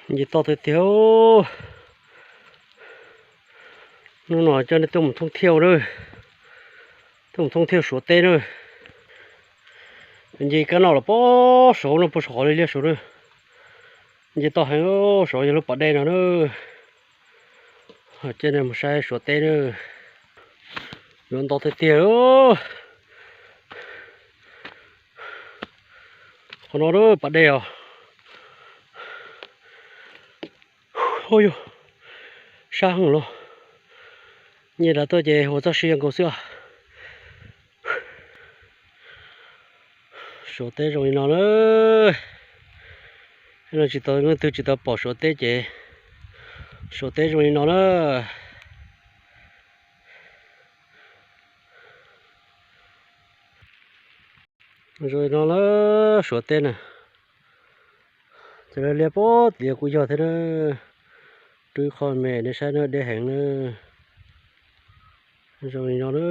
Nce toj tiag tiag. Hnub no coj nej tuaj mus thoob thiaj na, tuaj mus thoob thiaj Suav teb na. Nce kab noj los puag saud no, puag saum qhov liab liab saud na. Nce toj heev, saud yog lub pas dej no na. Coj nej mus saib Suav teb na. Yuav nto tiag tiag. Qhov no na pas dej os. Hu yug, sab heev los. Nyias dav tuaj ces ua txoj sia nkaus xwb os. Suav teb zoo li no na. No tsis tau, leej twg tsis tau pom Suav teb ces Suav teb zoo li no na. Zoo li no na, Suav teb na. Cov liab liab puag tid kuj yog thiab na. Rub qhov me nej saib na, deb heev na. Zoo li no na.